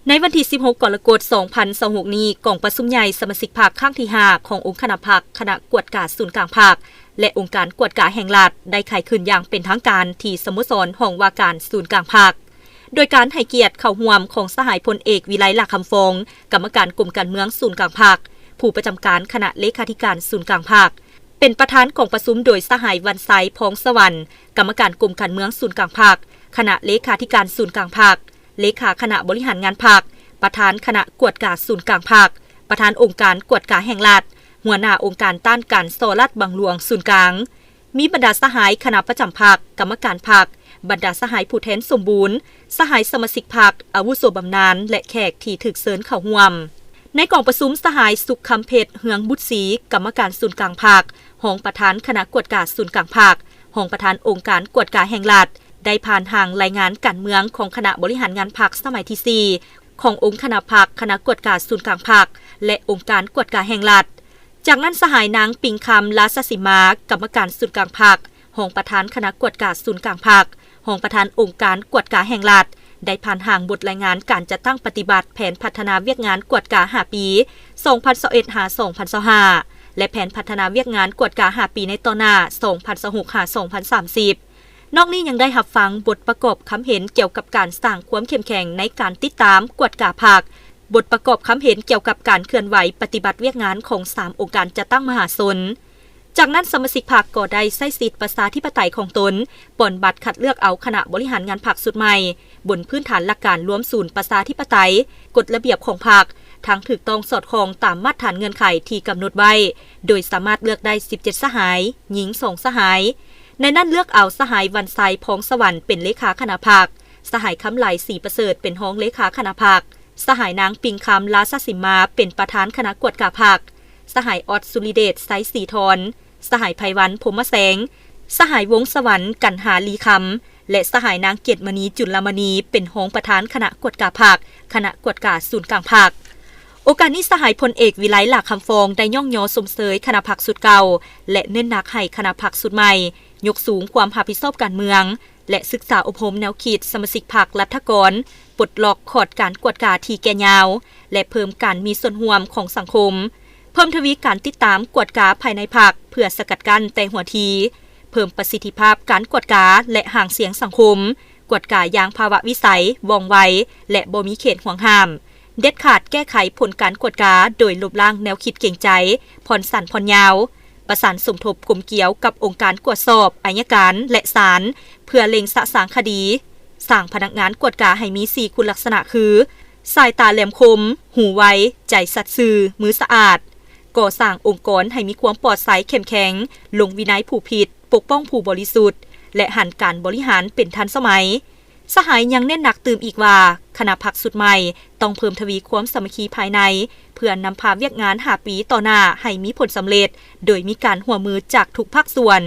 ໃນວັນທີສິບຫົກ ກໍລະກົດ ສອງພັນຊາວຫົກນີ້, ກອງປະຊຸມໃຫຍ່ສະມາຊິກພັກຄັ້ງທີຫ້າ ຂອງອົງຄະນະພັກ, ຄະນະກວດກາສູນກາງພັກ ແລະ ອົງການກວດກາແຫ່ງລັດ ໄດ້ໄຂຂຶ້ນຢ່າງເປັນທາງການທີ່ສະໂມສອນຫ້ອງວ່າການສູນກາງພັກ, ໂດຍການໃຫ້ກຽດເຂົ້າຮ່ວມຂອງສະຫາຍພົນເອກ ວິໄລ ຫຼ້າຄຳຟອງ, ກຳມະການກົມການເມືອງສູນກາງພັກ, ຜູ້ປະຈຳການຄະນະເລຂາທິການສູນກາງພັກ, ເປັນປະທານກອງປະຊຸມໂດຍສະຫາຍ ວັນໄຊ ພອງສະຫວັນ, ກຳມະການກົມການເມືອງສູນກາງພັກ, ຄະນະເລຂາທິການສູນກາງພັກ, ເລຂາຄະນະບໍລິຫານງານພັກ, ປະທານຄະນະກວດກາສູນກາງພັກ, ປະທານອົງການກວດກາແຫ່ງລັດ, ຫົວໜ້າອົງການຕ້ານການສໍ້ລາດບັງຫຼວງສູນກາງ, ມີບັນດາສະຫາຍຄະນະປະຈຳພັກ, ກຳມະການພັກ, ບັນດາສະຫາຍຜູ້ແທນສົມບູນ, ສະຫາຍສະມາຊິກພັກ, ອາວຸໂສບຳນານ ແລະ ແຂກທີ່ຖືກເຊີນເຂົ້າຮ່ວມ. ໃນກອງປະຊຸມ, ສະຫາຍ ສຸກຄຳເພັດ ເຮືອງບຸດສີ, ກຳມະການສູນກາງພັກ, ຮອງປະທານຄະນະກວດກາສູນກາງພັກ, ຮອງປະທານອົງການກວດກາແຫ່ງລັດ, ໄດ້ຜ່ານຮ່າງລາຍງານການເມືອງຂອງຄະນະບໍລິຫານງານພັກສະໄໝທີສີ່ ຂອງອົງຄະນະພັກ, ຄະນະກວດກາສູນກາງພັກ ແລະ ອົງການກວດກາແຫ່ງລັດ. ຈາກນັ້ນ, ສະຫາຍນາງ ປິງຄຳ ລາຊະສີມາ, ກຳມະການສູນກາງພັກ, ຮອງປະທານຄະນະກວດກາສູນກາງພັກ, ຮອງປະທານອົງການກວດກາແຫ່ງລັດ, ໄດ້ຜ່ານຮ່າງບົດລາຍງານການຈັດຕັ້ງປະຕິບັດແຜນພັດທະນາວຽກງານກວດກາຫ້າປີ ສອງພັນຊາວເອັດ ຫາ ສອງພັນຊາວຫ້າ ແລະ ແຜນພັດທະນາວຽກງານກວດກາຫ້າປີໃນຕໍ່ໜ້າ ສອງພັນຊາວຫົກ ຫາ ສອງພັນສາມສິບ. ນອກນີ້ຍັງໄດ້ຮັບຟັງບົດປະກອບຄຳເຫັນກ່ຽວກັບການສ້າງຄວາມເຂັ້ມແຂງໃນການຕິດຕາມກວດກາພັກ, ບົດປະກອບຄຳເຫັນກ່ຽວກັບການເຄື່ອນໄຫວປະຕິບັດວຽກງານຂອງສາມອົງການຈັດຕັ້ງມະຫາຊົນ. ຈາກນັ້ນ, ສະມາຊິກພັກກໍໄດ້ໃຊ້ສິດປະຊາທິປະໄຕຂອງຕົນ, ປ່ອນບັດຄັດເລືອກເອົາຄະນະບໍລິຫານງານພັກຊຸດໃໝ່, ບົນພື້ນຖານຫຼັກການລວມສູນປະຊາທິປະໄຕ, ກົດລະບຽບຂອງພັກ, ທັງຖືກຕ້ອງສອດຄ່ອງຕາມມາດຖານເງື່ອນໄຂທີ່ກຳນົດໄວ້, ໂດຍສາມາດເລືອກໄດ້ສິບເຈັດສະຫາຍ, ຍິງສອງສະຫາຍ. ໃນນັ້ນເລືອກເອົາສະຫາຍ ວັນໄຊ ພອງສະຫວັນ ເປັນເລຂາຄະນະພັກ, ສະຫາຍ ຄຳໄຫຼ ສີປະເສີດ ເປັນຮອງເລຂາຄະນະພັກ, ສະຫາຍນາງ ປິງຄຳ ລາຊະສີມາ ເປັນປະທານຄະນະກວດກາພັກ, ສະຫາຍ ອອດ ສຸລິເດດ ໄຊສີທອນ, ສະຫາຍ ໄພວັນ ພົມມະແສງ, ສະຫາຍ ວົງສະຫວັນ ກັນຫາລີຄຳ ແລະ ສະຫາຍນາງ ເກດມະນີ ຈຸນລະມະນີ ເປັນຮອງປະທານຄະນະກວດກາພັກ, ຄະນະກວດກາສູນກາງພັກ. ໂອກາດນີ້, ສະຫາຍພົນເອກ ວິໄລ ຫຼ້າຄຳຟອງ ໄດ້ຍ້ອງຍໍຊົມເຊີຍຄະນະພັກຊຸດເກົ່າ ແລະ ເນັ້ນໜັກໃຫ້ຄະນະພັກຊຸດໃໝ່ ຍົກສູງຄວາມຮັບຜິດຊອບການເມືອງ ແລະ ສຶກສາອົບຮົມແນວຄິດສະມາຊິກພັກລັດຖະກອນ, ປົດລັອກຂອດການກວດກາທີ່ແກ່ຍາວ ແລະ ເພີ່ມການມີສ່ວນຮ່ວມຂອງສັງຄົມ, ເພີ່ມທະວີການຕິດຕາມກວດກາພາຍໃນພັກ ເພື່ອສະກັດກັ້ນແຕ່ຫົວທີ, ເພີ່ມປະສິດທິພາບການກວດກາ ແລະ ຫາງສຽງສັງຄົມ, ກວດກາຢ່າງພາວະວິໄສ, ວ່ອງໄວ ແລະ ບໍ່ມີເຂດຫ່ວງຫ້າມ, ເດັດຂາດແກ້ໄຂຜົນການກວດກາໂດຍລົບລ້າງແນວຄິດເກງໃຈ, ຜ່ອນສັ້ນຜ່ອນຍາວ, ປະສານສົມທົບກົມກຽວກັບອົງການກວດສອບ, ໄອຍະການ ແລະ ສານ ເພື່ອເລັ່ງສະສາງຄະດີ, ສ້າງພະນັກງານກວດກາໃຫ້ມີສີ່ຄຸນລັກສະນະຄື ສາຍຕາແຫຼມຄົມ, ຫູໄວ, ໃຈສັດຊື່, ມືສະອາດ, ກໍ່ສ້າງອົງກອນໃຫ້ມີຄວາມປອດໃສເຂັ້ມແຂງ, ລົງວິໄນຜູ້ຜິດ, ປົກປ້ອງຜູ້ບໍລິສຸດ ແລະ ຫັນການບໍລິຫານເປັນທັນສະໄໝ. ສະຫາຍຍັງເນັ້ນໜັກຕື່ມອີກວ່າ ຄະນະພັກຊຸດໃໝ່ຕ້ອງເພີ່ມທະວີຄວາມສາມັກຄີພາຍໃນ ເພື່ອນຳພາວຽກງານຫ້າປີຕໍ່ໜ້າໃຫ້ມີຜົນສຳເລັດ ໂດຍມີການຮ່ວມມືຈາກທຸກພາກສ່ວນ.